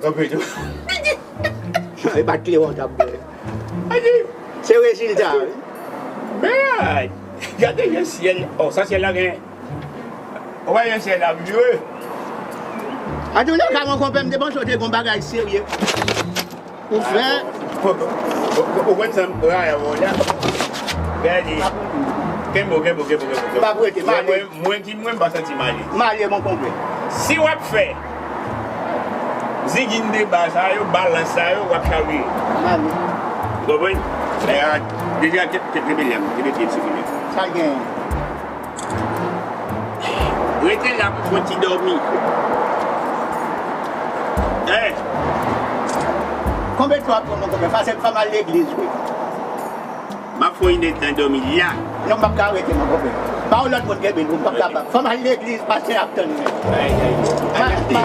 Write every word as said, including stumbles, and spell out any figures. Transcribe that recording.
Kanpe tou. E pa t kle w t ap bwè. Se rezilta, wi. Men, gade jan syèl. Oh, sa syèl la gen. Ou wè jan syèl la vire. Antoulèka, mon konpè, m te panse w te gon bagay serye. Ou fè. Ou konn sa m rayi avè w la. Gade. Kenbe w, kenbe w, kenbe w, kenbe w. M ap rete, m ale. Mwen, mwen ki mwen, m pa santi m ale. M ale, mon konpè. Si w ap fè zigin de ba sa yo, balans sa yo, w ap chavire. M ale. Ou konprann? Men, a, deja, kenbe, kenbe lè m, kenbe pye m sou fimen. Sa l genyen? Rete la pou fon ti dòmi. Hein? Konbyen tan w ap pran, mon konpè? Pase m fè m al legliz, wi. M ap fè yon inèdtan dòmi la. Non, m p ap ka rete, mon konpè. Ba yon lòt moun kenbe l, m p ap kapab. Fè m al legliz, pastè ap tann mwen. Ay, ay, ay. Ma, ma, ma, ma,